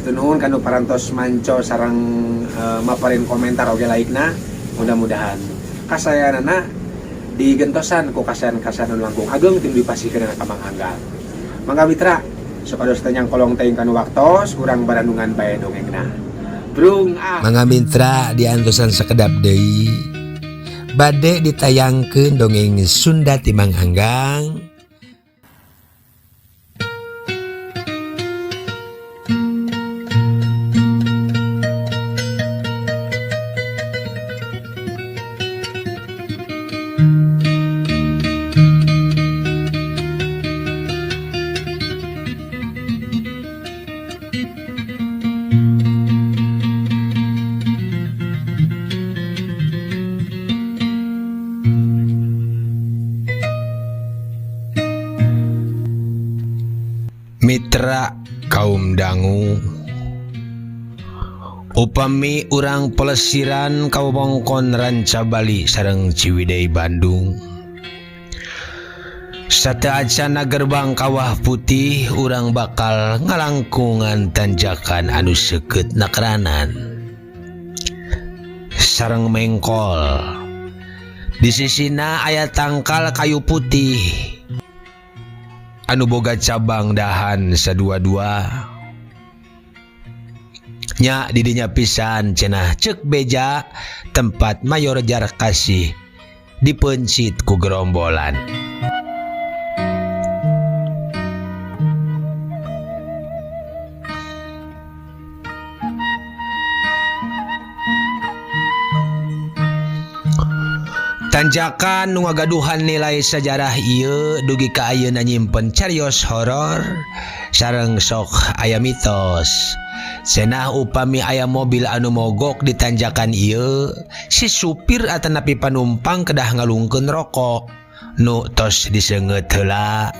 Hatur nuhun kanu parantos manco sareng maparin komentar oge like-na. Mudah-mudahan kasayanana digentosan ku kasayan-kasayan anu langkung ageng ti nu dipasihkeunana ka Mang Anggang. Mangga mitra, supados teu nyangkolong teuing kanu waktos urang barandungan bae dongengna. Brung ah. Mangga mitra diantosan sakedap deui bade ditayangkeun dongeng Sunda ti Mang Anggang. Mitra kaum dangu upami urang pelesiran ka wewengkon Rancabali sareng Ciwidey Bandung sateuacana gerbang Kawah Putih urang bakal ngalangkungan tanjakan anu seukeut nakranan sareng mengkol di sisina aya tangkal kayu putih anu boga cabang dahan sadua-dua nya didinya pisan cenah cek beja tempat Mayor Jarkasih dipencit ku gerombolan. Tanjakan nu ngagaduhan nilai sajarah ieu dugi ka ayeuna nyimpen carios horor sareng sok aya mitos. Cenah upami aya mobil anu mogok di tanjakan ieu, si supir atanapi panumpang kedah ngalungkeun rokok nu tos diseungeut heula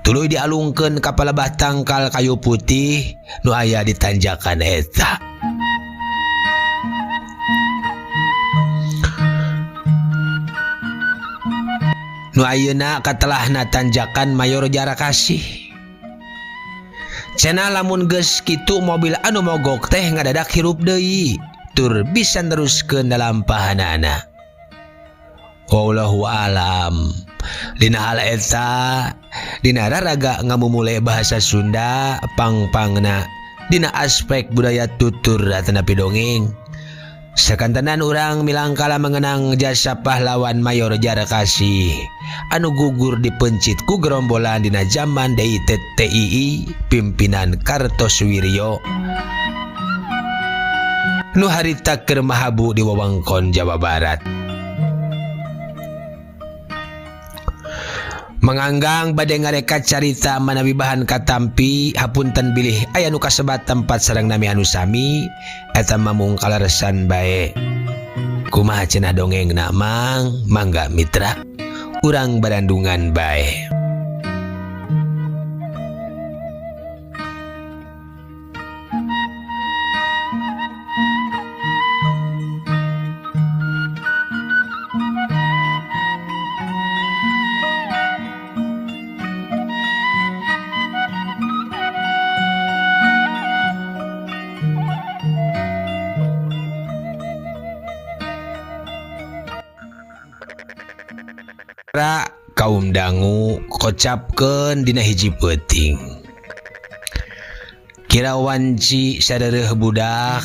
tuluy dialungkeun ka palebah tangkal kayu putih nu aya di tanjakan eta. Nu ayeuna katelahna tanjakan Mayor Jarakasih. Cenah lamun geus kitu mobil anu mogok teh ngadadak hirup deui tur bisa neruskeun lalampahanana. Wallahu alam. Dina hal eta dina raraga ngamumule bahasa Sunda pangpangna dina aspek budaya tutur atanapi dongeng. Sakantenan urang milangkala mengenang jasa pahlawan Mayor Jarkasih anu gugur dipencit ku gerombolan dina zaman DITTII pimpinan Kartosuwiryo nu harita keur mahabu di wewengkon Jawa Barat. Manganggang bade ngareka carita manawi bahan katampi hapunten bilih aya nu kasebat tempat sareng nami anu sami eta mah mung kaleresan bae. Kumaha cenah dongengna Mang? Mangga mitra urang barandungan bae. Kaum dangu kocapkeun dina hiji peuting. Kira wanci sareureuh budak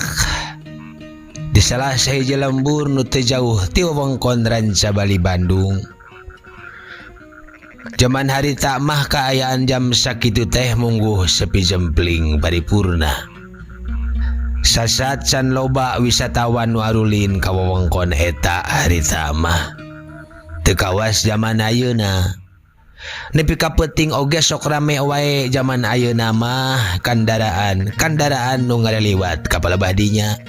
di salah sahiji lembur nu teu jauh ti wewengkon Rancabali Bandung. Jaman harita mah kaayaan jam sakitu teh mungguh sepi jempling paripurna. Sasat can loba wisatawan nu arulin ka wewengkon eta harita mah. Teu kawas jaman ayeuna. Nepi ka peuting oge sok rame wae jaman ayeuna mah kandaraan, kandaraan nu ngareliwat ka palebah dinya.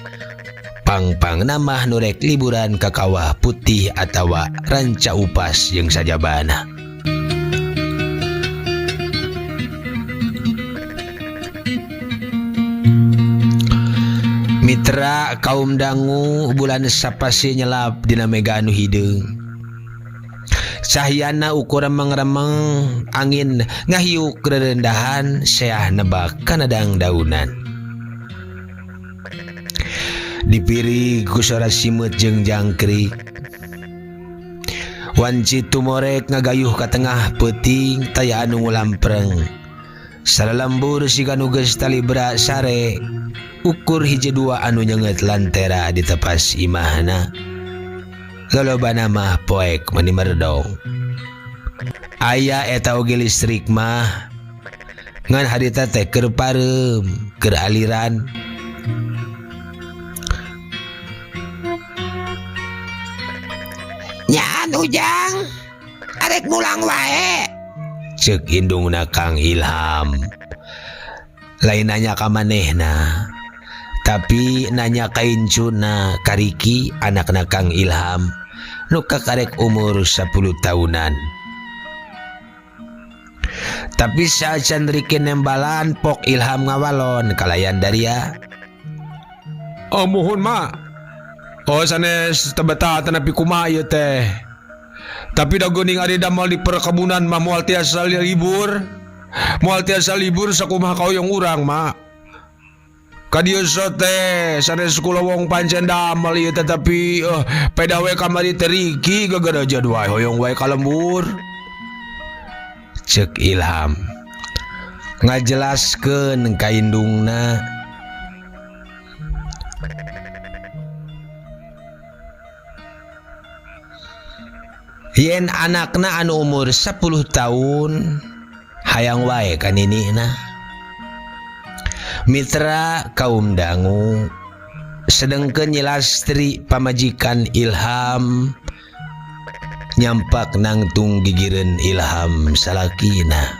Pangpangna mah nu rek liburan ka Kawah Putih atawa Ranca Upas jeung sajabana. Mitra kaum dangu bulan sapasi nyelap dina mega anu hideung. Cahyana ukur remeng-remeng angin ngahiuk rerendahan seah nebak kanadang daunan. Dipirig ku sora simeut jeung jangkrik. Wanci tumorek ngagayuh ka tengah peuting taya anu ngulampreng. Salalembur siga nu geus talibra sare, ukur hiji dua anu nyeungeut lantera di tepas imahna. Lolobana mah poek meni merdong. Aya eta oge listrik mah ngan harita teh keur pareum, keur aliran. Nyaan Ujang, arek mulang wae. Cek indungna Kang Ilham. Lain nanya ka manehna, tapi nanya ka incuna ka Riki anakna Kang Ilham nu kakarek umur 10 tahunan. Tapi saacan Riki nembalan Pok Ilham ngawalon kalayan daria. Oh muhun mak. Oh sanes tebeta tanapi kumaha ieu teh. Tapi da geuning ari damel di perkebunan mah moal tiasa libur. Moal tiasa libur sakumaha kahoyong urang mak. Ka dieu teh sanes kula wong pancen damel ieu teh tapi peda we kamari teh Riki gagaraja wae hoyong wae ka lembur. Cek Ilham ngajelaskeun ka indungna. Yen anakna anu umur 10 tahun hayang wae ka ninina. Mitra kaum dangu sedengkeun Nyi Lastri pamajikan Ilham nyampak nangtung gigireun Ilham salakina.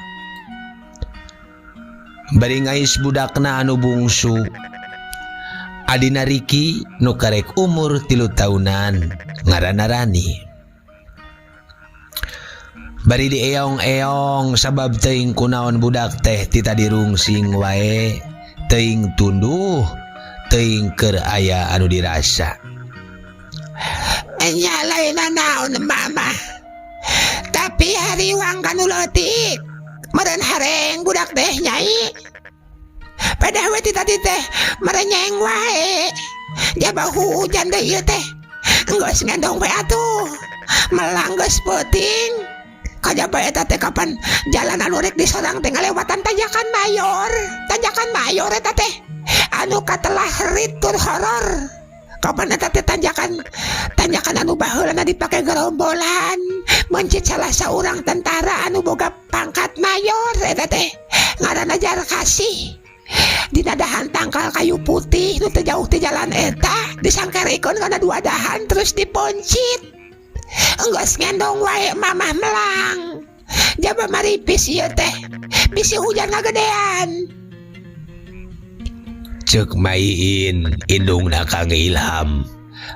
Bari ngais budakna anu bungsu adina Riki nu karek umur 3 tahunan ngaranna Rani. Bari dieong-eong sabab teuing kunaon budak teh ti tadi rungsing wae, teuing tunduh, teuing keur aya anu dirasa. Nya lain naon mama. Tapi hariwang kanu leutik, meureun hareng budak teh nyai. Pedah we ti tadi teh merenyeng wae. Jaba hujan deui ieu teh. Geus ngendong we atuh. Melang geus peuting. Kajaba eta teh kapan jalan anu rek disorang teh ngalewatan tanjakan mayor. Tanjakan mayor eta teh anu katelah rit tur horor. Kapan eta teh tanjakan anu baheulana dipake gerombolan mencit salah saurang tentara anu boga pangkat mayor eta teh ngaranna Jarkasih. Dina dahan tangkal kayu putih nu teu jauh ti jalan eta disangkerikeun kana dua dahan terus diponcit. Enggeus ngendong wae mamah melang. Jaba maripis ieu teh bisi hujan ngagedean. Cek Maiin indungna Kang Ilham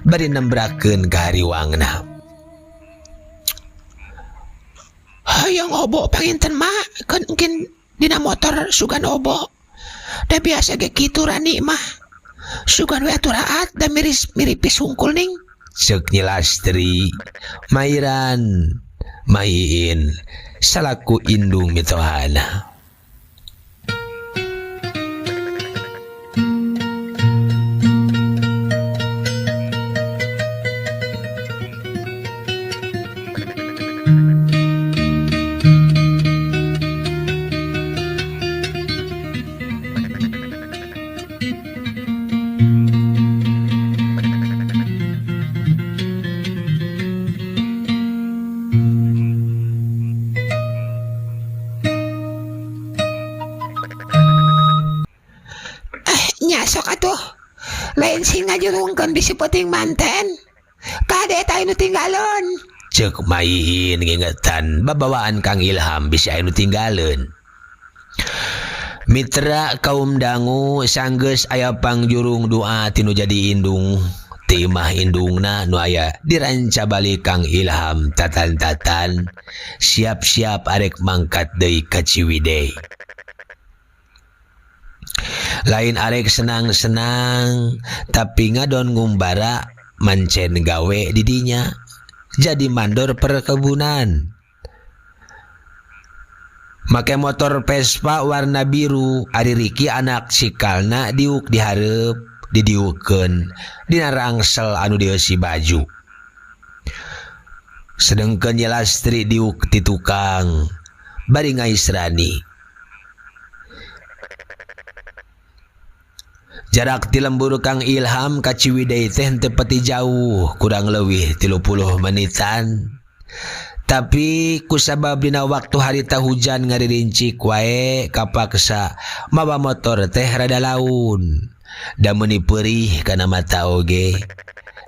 bari nembrakeun ka hariwangna. Hayang obo panginten mak, keun engkin dina motor sugan obo. Da biasa ge kitu Rani mah. Sugan we atuh raat da miris miripis hungkul ning. Cek Nyi Lastri Mairan Maiin salaku indung mitohana. Nyasok atuh. Lain sing ngajurungkeun bisi peuting manten. Kade eta anu tinggaleun. Ceuk Maiin ngingetan babawaan Kang Ilham bisi anu tinggaleun. Mitra kaum dangu sanggeus aya pangjurung doa tinu jadi indung. Ti imah indungna nu aya diranca balik Kang Ilham tatan-tatan siap-siap arek mangkat deui ka Ciwidey. Lain arek senang-senang tapi ngadon ngumbara mancen gawe didinya jadi mandor perkebunan. Make motor Vespa warna biru, ari Riki anak sikalna diuk dihareup. Didiukeun dina rangsel anu dieusi baju. Sedengkeun Nyi Lastri diuk ti tukang bari ngaisrani. Jarak ti lembur Kang Ilham ka Ciwidey teh henteu pati jauh, kurang leuwih 30 menitan. Tapi kusabab dina waktu harita hujan ngaririncik wae kapaksa mawa motor teh rada laun. Da meuni peurih kana mata oge.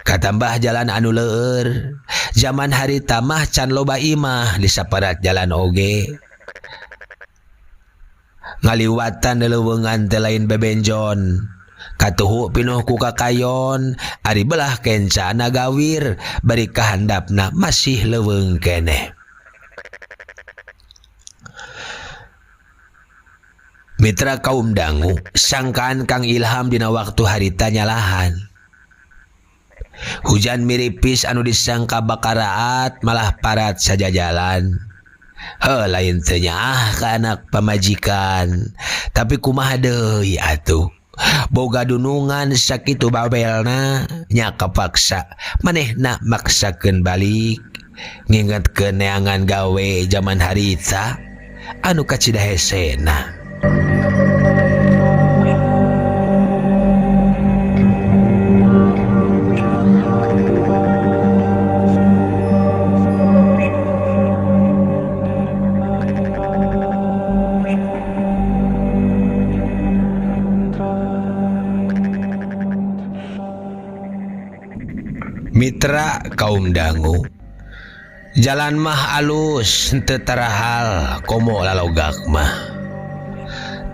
Katambah jalan anu leueur. Zaman harita mah can loba imah di saparat jalan oge. Ngaliwatan leuweungan teh lain bebenjon. Katuhu pinuh ku kakayon, ari belah kencana gawir, bari kahandapna masih leuweung keneh. Mitra kaum dangu, sangkaan Kang Ilham dina waktu harita nyalahan. Hujan miripis anu disangka bakaraat malah parat sajajalan. Heuh lain teu nyaah ka anak pamajikan, tapi kumaha deui atuh. Boga dunungan sakitu babelna nya kapaksa manehna maksakeun balik ngingetkeun neangan gawe jaman harita anu kacida hesena. Mitra kaum dangu, jalan mah alus henteu tarahal komo lalogak mah.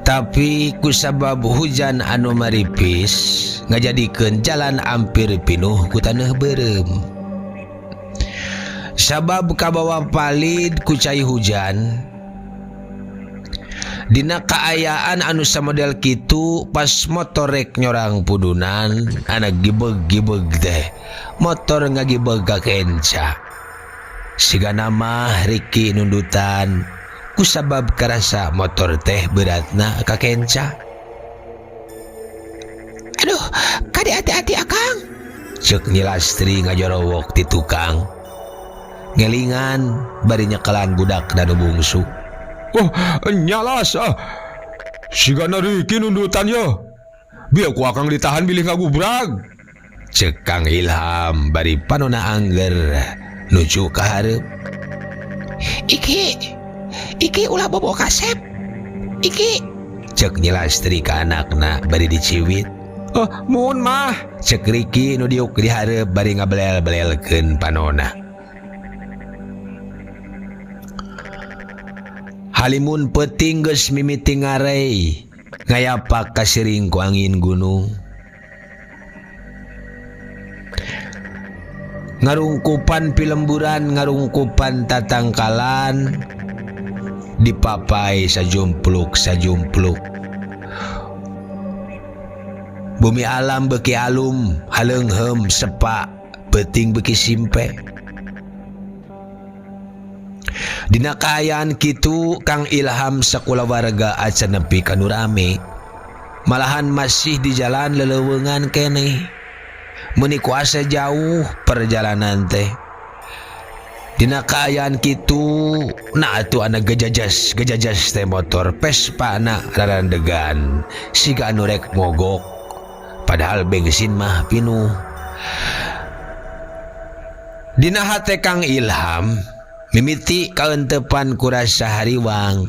Tapi kusabab hujan anu maripis ngajadikeun jalan ampir pinuh ku taneuh beureum. Sabab kabawa palid ku cai hujan. Dina kaayaan anu samodel kitu pas motor rek nyorang pudunan anak gibeg-gibeg teh motor ngagibeg ka kenca. Sigana mah Riki nundutan kusabab karasa motor teh beratna ka kenca. Aduh, kade hati-hati akang. Ceuk Nyi Lastri ngajorowok ti tukang. Ngelingan bari nyekelan budak nu bungsu. Oh, nyalas ah. Sigana Riki nundutan yo. Biar ku akang ditahan bilih ngagubrag. Ceuk Kang Ilham bari panona angger nuju ka hareup. Iki, iki ulah bobo kasep. Iki. Ceuk Nyi Lastri ka anakna bari diciwit. Oh, muhun mah. Ceuk Riki nu diuk di hareup bari ngabelel-belelkeun panona. Halimun peuting geus mimiti ngarei ngayapak kasiring ku angin gunung. Ngarungkupan pilemburan, ngarungkupan tatangkalan dipapai sajumpluk-sajumpluk. Bumi alam beuki alum, haleungheum sepak, peuting beuki simpe. Dina kaayaan kitu Kang Ilham sakulawarga acan nepi ka nu rame. Malahan masih di jalan leleuweungan keneh. Meuni kuasa jauh perjalanan teh. Dina kaayaan kitu na atuh anak gejajas gejajas teh motor Vespa na rarandegan siga anu rek mogok. Padahal bensin mah pinuh. Dina hate Kang Ilham mimiti kaentepan kurasa hariwang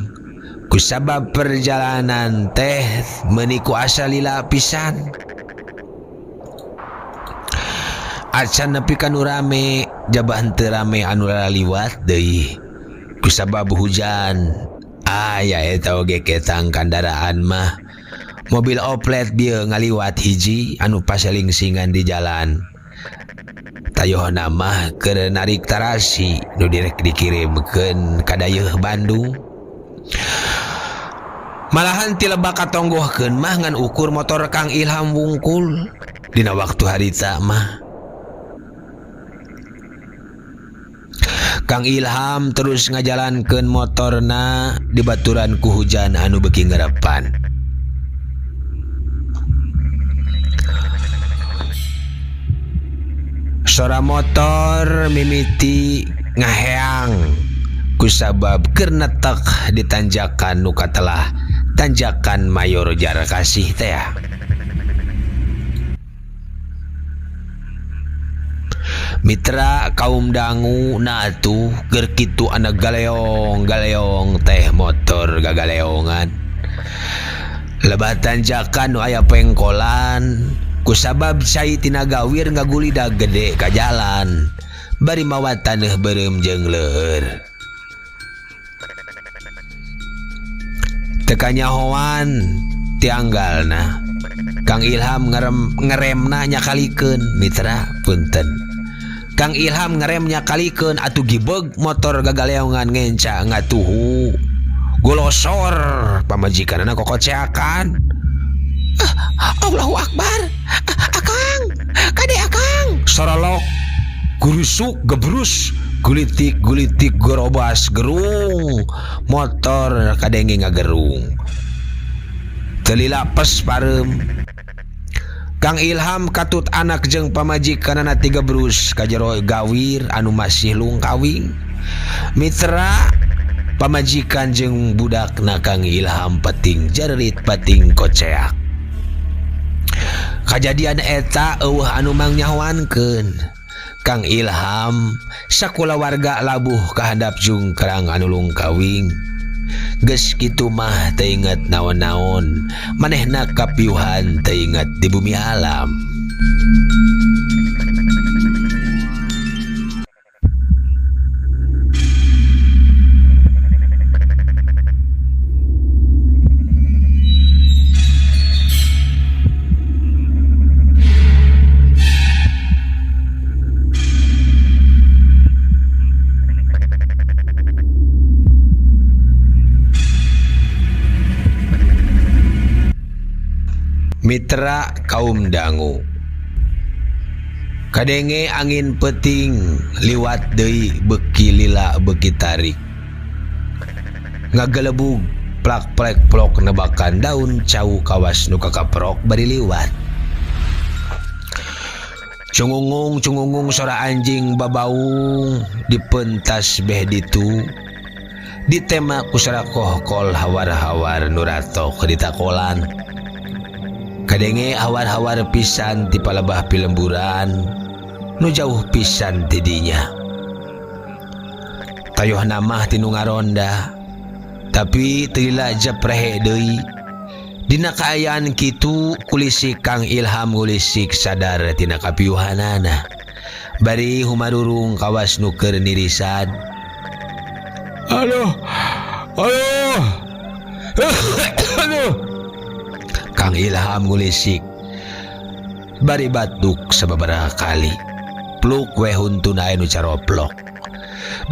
kusabab perjalanan teh meuni ku asa lila pisan. Acan nepi ka nu rame jabah henteu rame anu laliwat deui kusabab hujan. Aya eta oge ketang kandaraan mah mobil oplet bieu ngaliwat hiji anu paselingsingan di jalan. Tayohna mah keur narik tarasi nu direk dikirimkeun ka dayeuh Bandung. Malahan ti lebak katonggohkeun mah ngan ukur motor Kang Ilham wungkul dina waktu harita mah. Kang Ilham terus ngajalankeun motorna dibaturan ku hujan anu beuki ngerepan. Sora motor mimiti ngaheang kusabab keur netek di tanjakan nu katelah tanjakan Mayor Jarkasih teh. Mitra kaum dangu na atuh keur kitu anak galeong galeong teh motor gagaleongan. Lebah tanjakan nu aya pengkolan kusabab cai tina gawir ngagulidag gede ka jalan bari mawa taneuh beureum jeung leur. Teu kanyahoan tianggalna Kang Ilham ngeremna nyakalikeun mitra punten. Kang Ilham ngerem nyakalikeun atuh gibeg motor gagaleongan ngenca ngatuhu golosor pamajikanna kokoceakan. Allahu Akbar. Akang, kade akang. Sorolok gurusuk gebrus gulitik gulitik gorobas gerung motor kadenge ngagerung. Teu lila pes pareum. Kang Ilham katut anak jeung pamajikanana tigebrus ka jero gawir anu masih lungkawing. Mitra pamajikan jeung budakna Kang Ilham peting jarerit pating koceak. Kajadian eta eueuh anu mangnyahoankeun. Kang Ilham sakulawarga labuh kahandap jungkrang anu lungkawing. Geus kitu mah teu inget naon-naon, manehna kapiuhan teu inget di bumi alam. Mitra kaum dangu kadenge angin peting liwat deui beuki lila beuki tarik ngagelebug plak plek plok nebakan daun cau kawas nu kakaprok bari liwat. Cungungung cungungung sora anjing babaung dipentas beh ditu ditema ku sora kohkol hawar-hawar nu ratok ditakolan. Kadenge hawar-hawar pisan ti palebah pilemburan nu jauh pisan ti dinya. Tayohna mah ti nu ngaronda tapi teu lila jeprehe deui. Dina kaayaan kitu kulisik Kang Ilham ngulisik sadar tina kapiuhanana. Bari humarurung kawas nu keur nirisan. Aduh, aduh, aduh. Kang Ilham ngulisik bari batuk sababaraha kali. Pluk we huntuna anu caroplok.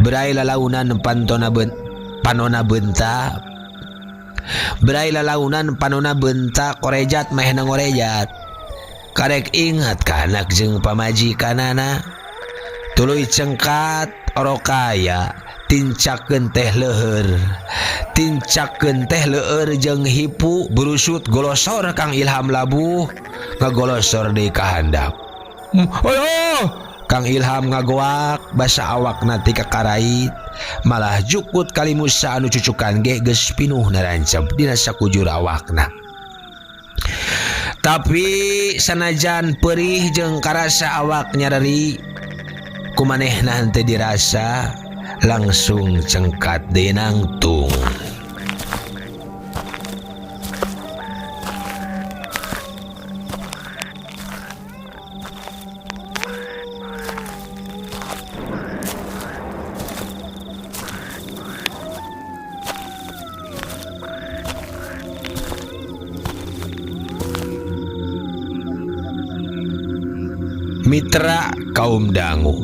Berai lalaunan pantona panona benta. Berai lalaunan panona benta korejat mehna ngorejat. Karek ingat ka anak jeung pamajikanana. Tuluy cengkat orokaya tincakeun teh leuheur. Tincakeun teh leueur jeung hipu burusut golosor Kang Ilham labuh ngagolosor deui ka handap. Ayo! Kang Ilham ngagoak basa awakna ti kakarait malah jukut kalimusa anu cucukan ge geus pinuh narancep dina sakujur awakna. Tapi sanajan perih jeung karasa awak nyareri kumanehna henteu dirasa langsung cengkat deui nangtung. Mitra kaum dangu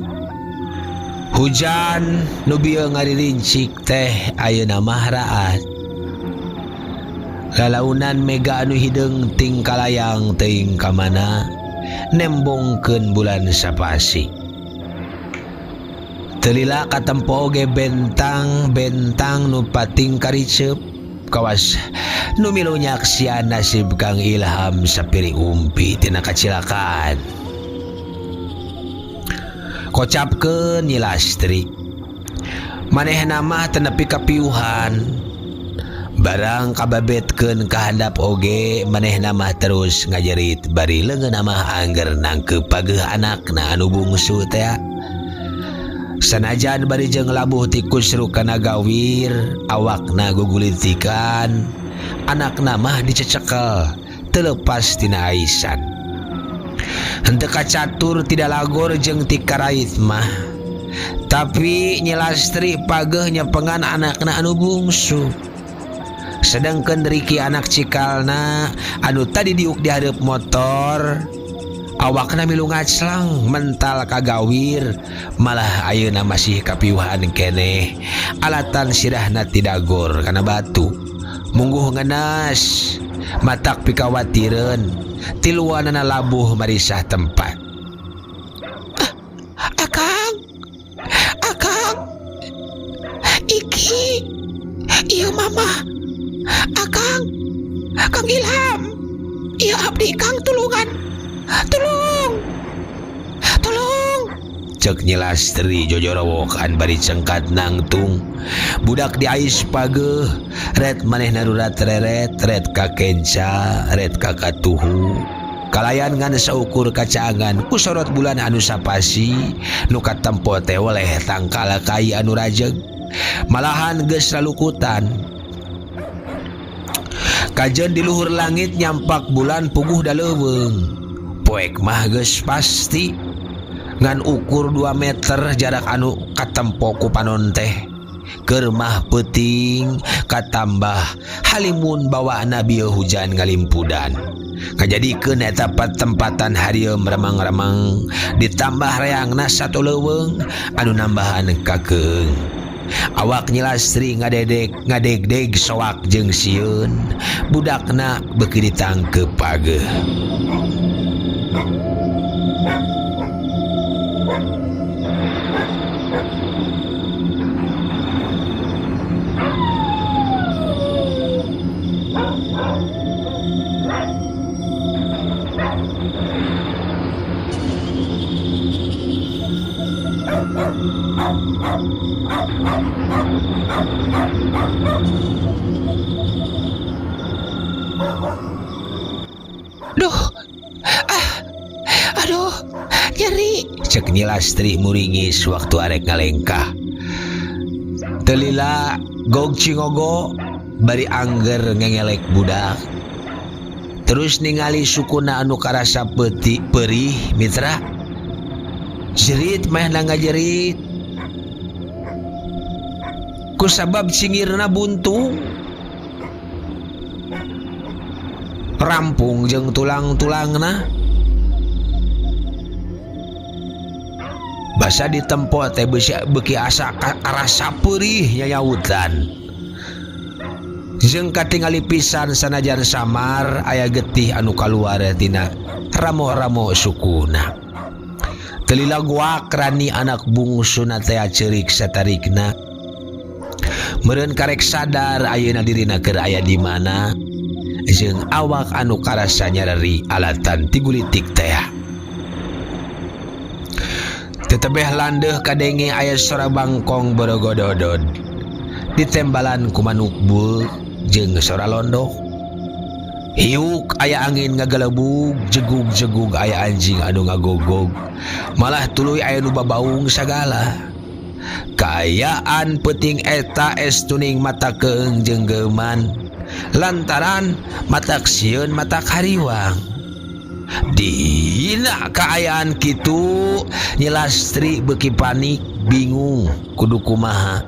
hujan nu bieu ngaririncik teh ayeuna mah raat. Lalaunan mega anu hideung tingkalayang teuing ka mana nembongkeun bulan sapasi. Teu lila katempo oge bentang-bentang nu pating kariceup kawas nu milu nyaksian nasib Kang Ilham sapiri umpi tina kacilakaan. Kocapkeun Nyi Lastri. Manehna mah teu nepi ka piuhan. Barang kababetkeun ka handap oge manehna mah terus ngajerit bari leungeunna mah angger nangkeup pageuh anakna anu bungsu tea. Sanajan bari jeung labuh ti kusruk kana gawir, awakna gugulitikan, anakna mah dicecekel teu leupas tina aisan. Henteu kacatur ti dalagor jeung ti karait mah. Tapi Nyi Lastri pageuh nyepengan anakna anu bungsu. Sedengkeun Riki anak cikalna anu tadi diuk di hareup motor, awakna milu ngaclang mental ka gawir, malah ayeuna masih kapiuhan keneh alatan sirahna ti dagor kana batu. Mungguh ngenes, matak pikawatireun, tiluanana labuh marisah tempat. Akang, Akang, Iki, ieu mama, Akang, Kang Ilham, ieu abdi Kang tulungan, tulung, tulung. Cek Nyi Lastri jojorowokan bari cengkat nangtung. Budak diais pageuh, ret manehna rurat reret, ret ka kenca, ret ka katuhu. Kalayan ngan saukur kacaangan ku sorot bulan anu sapasi, nu katempo teh weleh tangkal kai anu rajeg. Malahan geus lalukutan. Kajen di luhur langit nyampak bulan puguh daleuweung. Poek mah geus pasti. Ngan ukur 2 meter jarak anu katempo ku panon teh. Keur mah peuting katambah halimun bawaana bieu hujan ngalimpudan. Kajadikeun eta patempatan harieum remang-remang ditambah reangna satu leuweung anu nambahan kakeung. Awak Nyi Lastri ngadedek ngadegdeg soak jeung sieun, budakna beuki ditangkeup pageuh. Duh, ah, aduh, nyeri. Cek Nyi Lastri muringis waktu arek ngalengkah. Telila gog cingogo bari angger ngengelek budak. Terus ningali sukuna anu karasa peti perih mitra. Jerit meh ngajerit. Kusabab cingirna buntung. Rampung jeung tulang-tulangna. Basa ditempo teh beuki asa karasa peurih nyanyautan. Jeung katingali pisan sanajan samar aya getih anu kaluar tina ramo-ramo sukuna. Telila guak rani anak bungsuna teh ceurik satarikna. Meureun karek sadar ayeuna dirina keur aya di mana jeung awak anu karasa nyareri alatan tigulitik teh. Tetebeh landeuh kadenge aya sora bangkong borogododod. Ditembalan ku manuk beuk jeung sora londok. Hiuk aya angin ngagelebug, jegug-jegug aya anjing anu ngagogog. Malah tuluy aya nu babaung sagala. Kaayaan peuting eta estuning mata keung jeung geuman. Lantaran matak sieun matak hariwang. Dina kaayaan kitu Nyi Lastri beuki panik bingung kudu kumaha.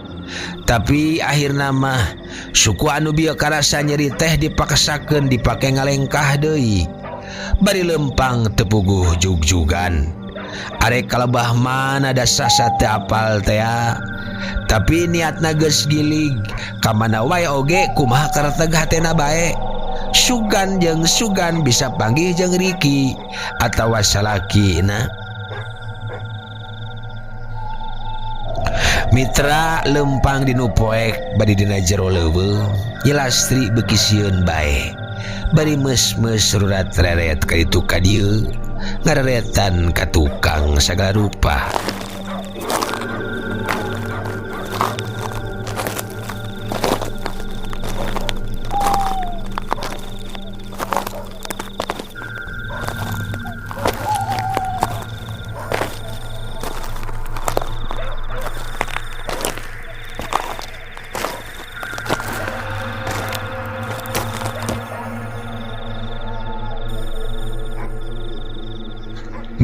Tapi akhirna mah suku anu bieu karasa nyeri teh dipaksakeun dipake ngalengkah deui. Bari lempang teu puguh jugjugan. Arek kalebah mana da sasa teu apal tea. Tapi niatna geus gilig ka mana wae oge kumaha kareteg hatena bae. Sugan jeung sugan bisa panggih jeung Riki atawa salakina. Mitra lempang dinu poek bari dina jero leuweung. Nyi Lastri beuki sieun bae. Bari meus-meus rurat reret ka ditu ka dieu, ngareretan ka tukang sagala rupa.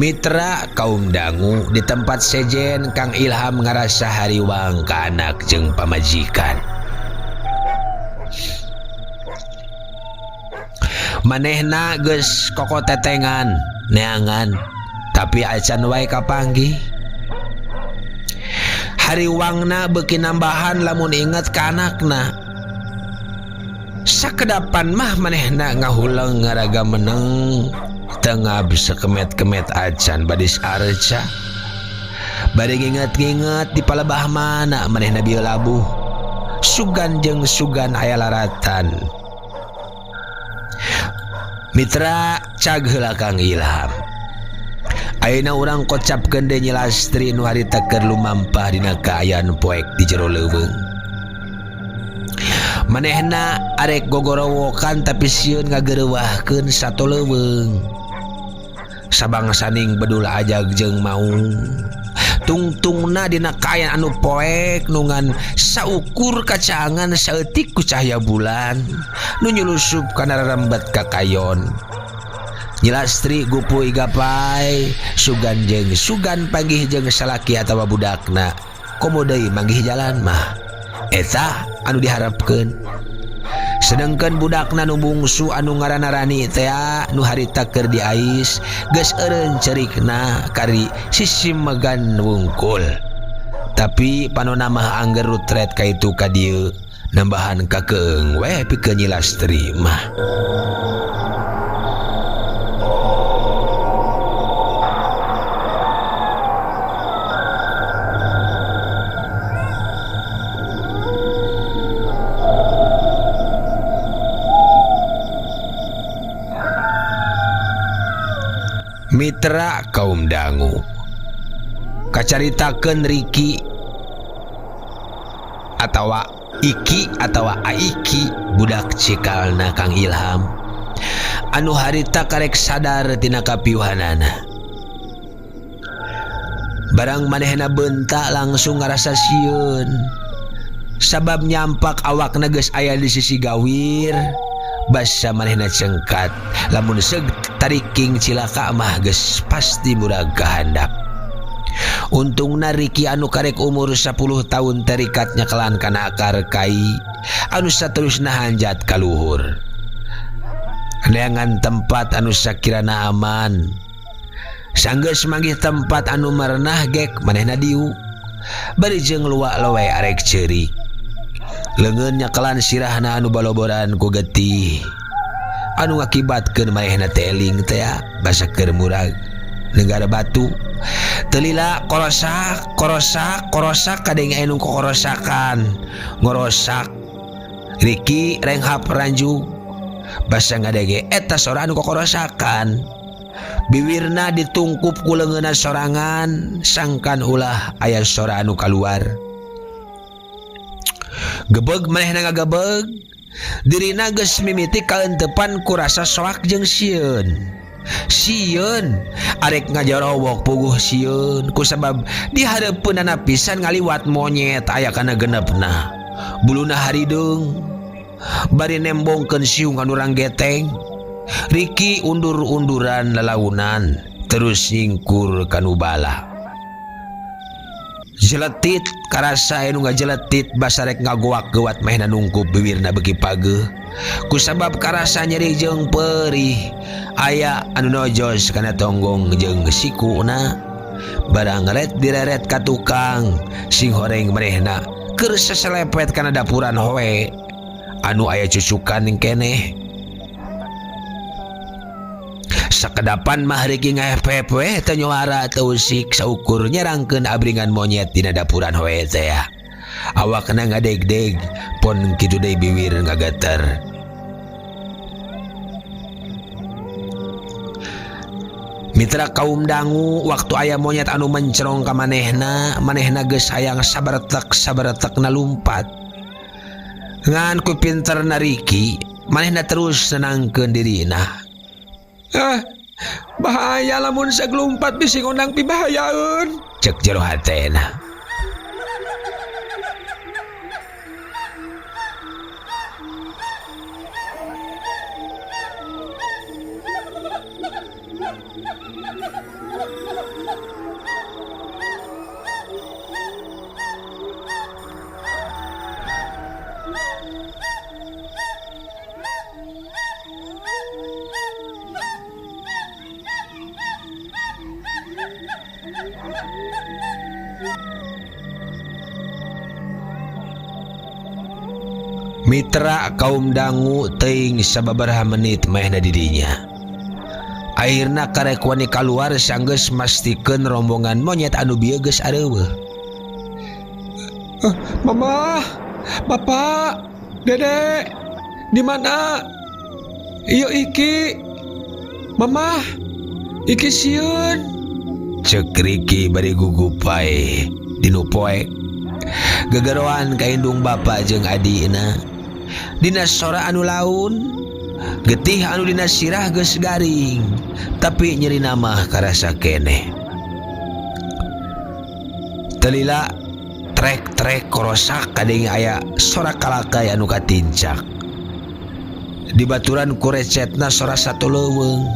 Mitra kaum dangu di tempat sejen Kang Ilham ngarasa hariwang ka anak jeung pamajikan. Manehna geus kokotetengan neangan tapi acan wae kapanggih. Hariwangna beuki nambahan lamun inget ka anakna. Sakedapan mah manehna ngahuleng ngaraga meneng tengah bisa kemet-kemet acan badis arca. Bari nginget-nginget di palebah mana manehna bieu labuh. Sugan jeung sugan aya laratan. Mitra cag heula Kang Ilham. Ayeuna urang kocapkeun deui Nyi Lastri nu harita keur lumampah dina kaayaan poek di jero leuweung. Manehna arek gogorowokan tapi sieun ngagereuwahkeun sato leuweung. Sabangsaning bedul ajag jeung maung. Tungtungna dina kaayaan anu poek nu ngan saukur kacaangan saeutik ku cahaya bulan nu nyulusup kana rarembet kakayon. Nyi Lastri gupu igapai sugan jeung sugan panggih jeung salaki atawa budakna komo deui manggih jalan mah. Eta anu diharapkeun. Sedengkeun budakna nu bungsu anu ngaranna Rani tea nu harita keur diais geus eureun cerikna kari sisimegan wungkul. Tapi panona mah angger rutret ka itu ka dieu nambahan kakeung we pikeun Nyi Lastri mah. Mitra kaum dangu kacaritakeun Riki atawa Iki atawa Aiki budak cikalna Kang Ilham anu harita karek sadar tina kapiuhanana. Barang manehna bentak langsung ngarasa sieun sabab nyampak awakna geus aya di sisi gawir. Basa manehna cengkat lamun seug tariking cilaka mah geus pasti murag kahandap. Untungna Riki anu karek umur 10 tahun terikat nyekelan kana akar kai anu saterusna hanjat ka luhur. Neangan tempat anu sakirana aman. Sanggeus manggih tempat anu merenah gek manehna diu. Bari jeung luak lowe arek ceurik. Leungeun nyekelan sirahna anu baloboran ku getih anu ngakibatkeun manehna teh eling teh basa keur murag negara batu. Telila korosak korosak korosak kadeng anu kokorosakan ngorosak. Riki renghap ranju basa ngadege eta sora anu kokorosakan. Biwirna ditungkup ku leungeunna sorangan sangkan ulah aya sora anu kaluar. Gebeg manehna ngagebeg dirina geus mimiti kaentepan ku rasa soak jeung sieun. Sieun arek ngajarowok puguh sieun kusabab di hareupeunana pisan ngaliwat monyet aya kana genepna. Buluna harideung bari nembongkeun siung anu ranggeteng. Riki undur-unduran lalaunan terus nyingkur kanu bala. Jeletit karasa anu ngajeletit basarek ngagoak-goat mehna nungkup biwirna beuki pageuh kusabab karasa nyeri jeung perih. Aya anu nojos kana tonggong jeung sikuna. Barang ret direret ka tukang sing horeng manehna keur seselepet kana dapuran hoe anu aya cucukan keneh. Sakedapan mah Riki ngahepep we teu nyuara teu usik saukur nyerangkeun abringan monyet dina dapuran hoe teh. Awakna ngadegdeg pon kitu deui biwir ngageter. Mitra kaum dangu waktu aya monyet anu mencerong ka manehna, manehna geus hayang sabaretek sabaretekna lumpat. Ngan ku pinterna Riki, manehna terus nenangkeun dirina. Ah, bahaya lamun saglumpat bisi ngondang pibahayaeun. Cek jero hatena. Mitra kaum dangu teuing sababaraha menit maehna di dinya. Akhirna karek wani kaluar sanggeus mastikeun rombongan monyet anu bieu geus areuweuh. Mama, Bapak, Dede, di mana? Ieu Iki. Mama, Iki sieun. Cek Riki bari gugupai dinu poek. Gegeroan ka indung bapa jeung adina. Dina sora anu laun, getih anu dina sirah geus garing, tapi nyerina mah karasa keneh. Telila trek-trek korosak kadenge aya sora kalakai anu katincak. Dibaturan ku recetna sora satu leuweung.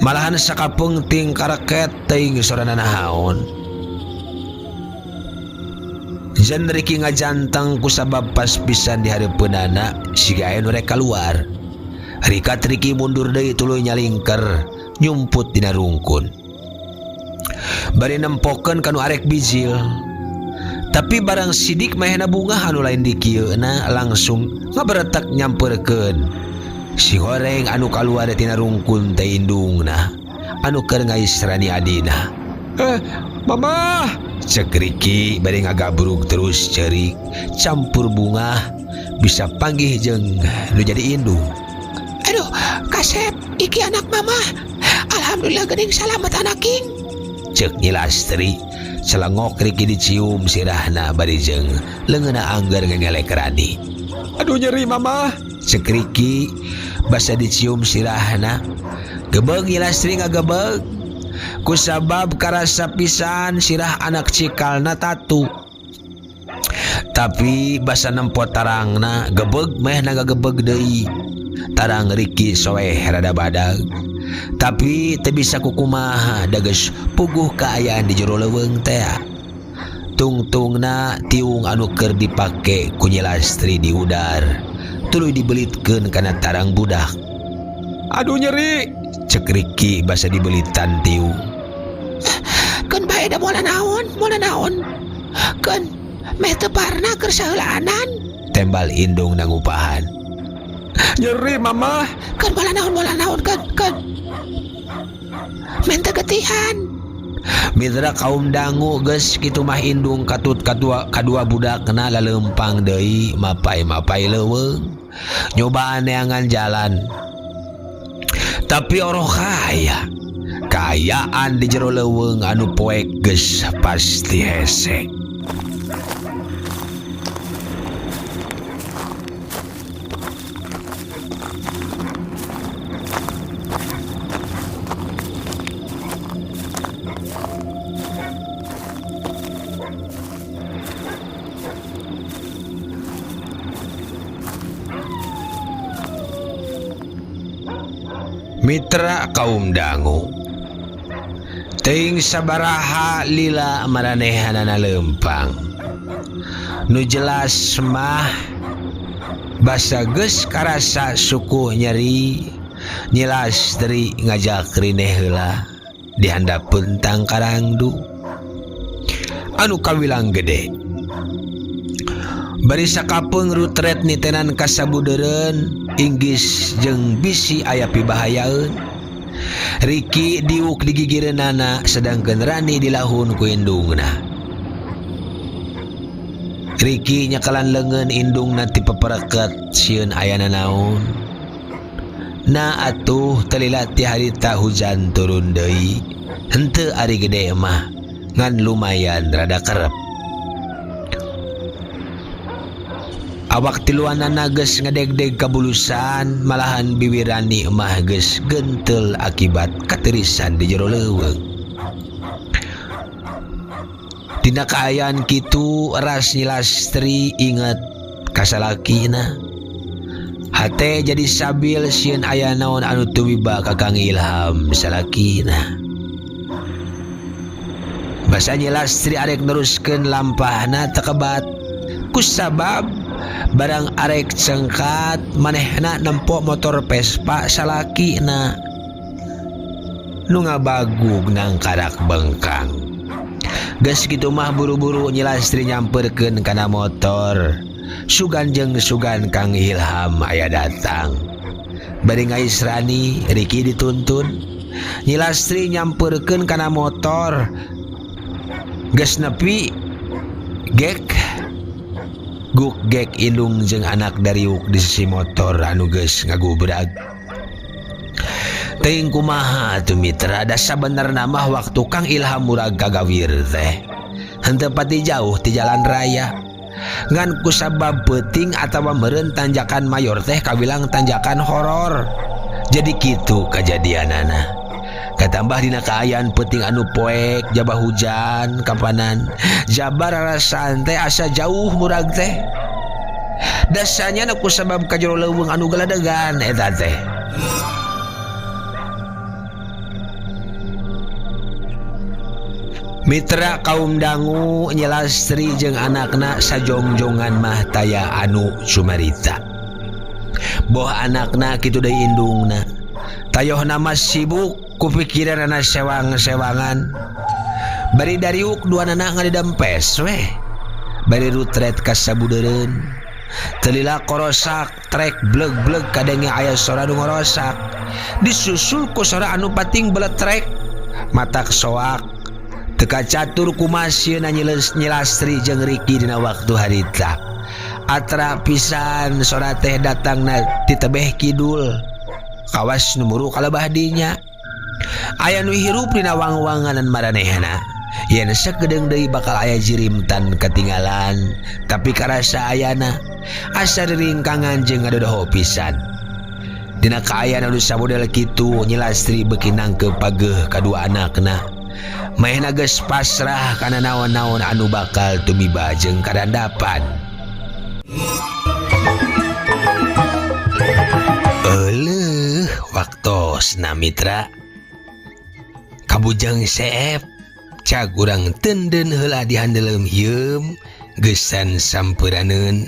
Malahan sakapeung ting kareket teuing sorana nahaon. Jan Riki ngajantang kusabab pas pisan di hareupeunana siga aya nu rek kaluar. Rikat Riki mundur deui tuluy nyalingker nyumput dina rungkun. Bari nempokeun kanu arek bijil. Tapi barang sidik mahena bungah anu lain dikieuna langsung ngaberetek nyamperkeun. Si goreng anu kaluar tina rungkun teh indungna anu keur ngaisrani adina. Mama, cek Riki bari ngagabrug terus ceurik campur bungah bisa panggih jeung nu jadi indung. Aduh, kasep iki anak mama. Alhamdulillah geuning salamet anak king. Cek Nyi Lastri celengok Riki dicium sirahna bari jeung leungeunna angger ngengelek Rani. Aduh nyeri mama. Cek Riki basa dicium sirahna. Gebeg Nyi Lastri ngagebeg. Kusabab karasa pisan sirah anak cikalna tatu. Tapi basa nempo tarangna gebeg meh naga gebeg deui. Tarang Riki soeh rada badag. Tapi teu bisa kukumaha da geus puguh kaayaan di jero leuweung teh. Tungtungna tiung anu keur dipake ku Nyi Lastri diudar, tuluy dibelitkeun kana tarang budak. Aduh nyeri, cek Riki basa dibelitan tiung. Keun bae da moal naon, moal naon. Keun meh teu parna keur saheulaanan. Tembal indung nangupahan. Nyeri mama. Keun moal naon, moal naon, keun, keun. Meh teu getihan. Mitra kaum dangu geus kitu mah indung katut kadua budakna laleumpang deui mapai-mapai leuweung. Nyobaan neangan jalan. Tapi oroh kaya. Kaayaan di jero leuweung anu poek geus pasti hese. Mitra kaum dangu teuing sabaraha lila maranehanana leumpang. Nu jelas mah basa geus karasa suku nyeri Nyi Lastri ngajak rineh heula di handapeun tangkarangdu anu kawilang gede. Bari sakapeung rutret nitenan kasabudeureun inggis jeung bisi aya pibahayaeun. Riki diuk digigireunana sedangkeun Rani dilahun ku indungna. Riki nyakalan leungeun indungna ti pepereket sieun ayana naon. Na atuh telila ti harita hujan turun deui. Henteu ari gede mah ngan lumayan rada kerep. Awak tiluanana geus ngedegdeg kabulusan, malahan bibi Rani mah geus gentel akibat katirisan di jero leuweung. Dina kaayaan kitu ras Nyi Lastri inget ka salakina. Hate jadi sabil sieun aya naon anu tumiba ka Kang Ilham salakina. Basa Nyi Lastri arek neruskeun lampahna tekebat kusabab barang arek cengkat manehna nempo motor Vespa salakina nu ngabagug nangkarak bengkang. Geus kitu mah buru-buru Nyi Lastri nyamperkeun kana motor. Sugan jeung sugan Kang Ilham aya datang. Bari ngais Rani, Riki dituntun. Nyi Lastri nyamperkeun kana motor. Geus nepi gek guk gek indung jeung anak dariuk di sisi motor anu geus ngagubrag. Teuing kumaha atuh mitra, da sabenerna mah waktu Kang Ilham murag kagawir teh henteu pati jauh ti jalan raya. Ngan kusabab peuting atawa meureun tanjakan mayor teh kawilang tanjakan horor. Jadi kitu kajadianana. Katambah dina kaayaan peuting anu poek jaba hujan kapanan jabar rarasaan teh asa jauh murag teh. Dasanya nu kusabab ka jero leuweung anu galadegan eta teh. Mitra kaum dangu Nyi Lastri jeung anakna sajongjongan mah taya anu cumarita. Boh anakna kitu deui indungna. Tayohna mah sibuk ku pikiranana sewang-sewangan. Bari dariuk duanana ngadidempes weh. Bari rutret ka sabudeureun. Telila korosak trek bleg-bleg kadenge aya sora nu ngorosak. Disusul ku sora anu pating beletrek. Matak soak teka catur kumasieuna Nyi Lastri jeung Riki dina waktu harita. Atra pisan sora teh datangna ti tebeh kidul. Kawas nu muru kalebah dinya. Aya nu hirup dina wang-wanganan maranehna. Yen sakedeung deui bakal aya jirimtan katinggalan, tapi karasa ayana asa riringkangan jeung ngadodoho pisan. Dina kaayaan anu samodel kitu Nyi Lastri beuki nangkep pageuh kadua anakna. Manehna geus pasrah kana naon-naon anu bakal tumiba jeung kadandapan. Euleuh waktosna mitra. Kabujeng seep cag urang tenden heula dihandeleum hieum geusan sampuraneun.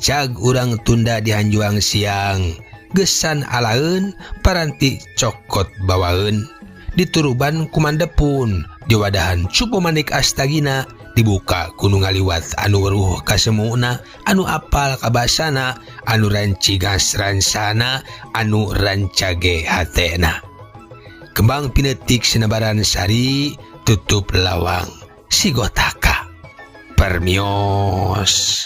Cag urang tunda dihanjuang siang geusan alaeun paranti cokot bawaeun. Dituruban kumandepun diwadahan cupu manik astagina dibuka ku nu ngaliwat anu weruh kasemuna anu apal kabasana anu rancigas ransana anu rancage hatena. Kembang pinetik sinebaran sari tutup lawang sigotaka. Permios.